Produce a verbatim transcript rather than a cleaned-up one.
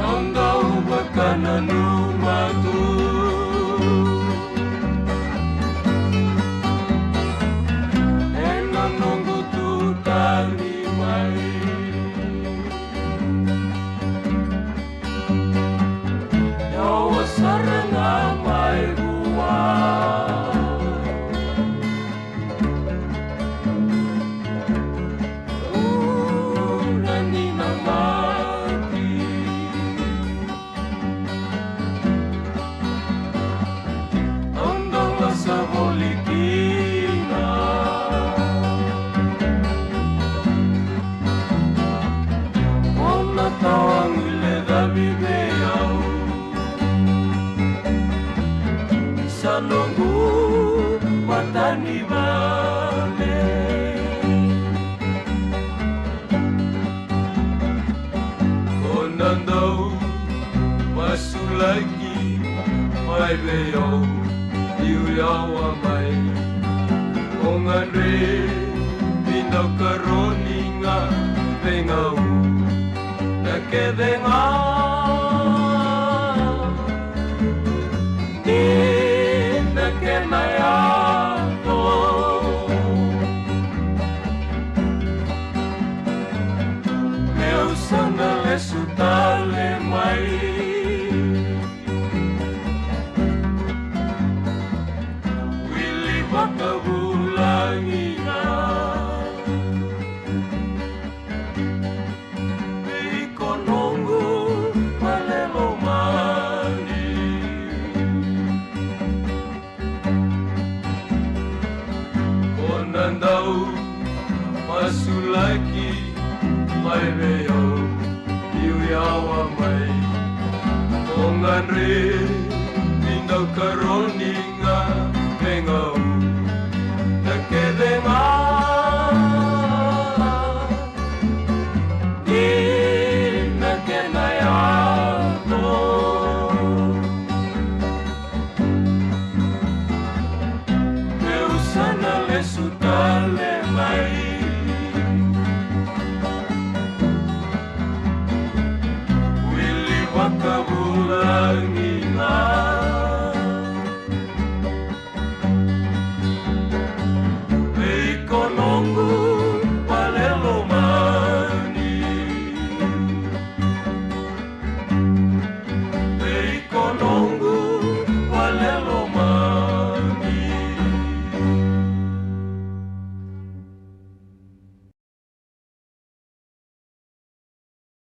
Au dau vakananuma tu ena noqu tu tani mai. Yawa sara ga mai vua. Ura ni namaki. Au dau lasa voli kina. O na tawagu i lecavi vei au. Sa noqu matanivale. O na dau masulaki mai vei au, niu yawa mai. O gadre ni dau karoni ga vei gau na kece ga. Ni na kena yaco. Meu sa na lesu tale mai. Wili vakavulagi ga. Vei iko noqu vale lomani. O na dau masulaki mai vei au, niu yawa mai. O gadre ni dau karoni ga vei gau na kece ga. Ni na kena yaco. Meu sa na lesu tale mai. Wili vakavulagi.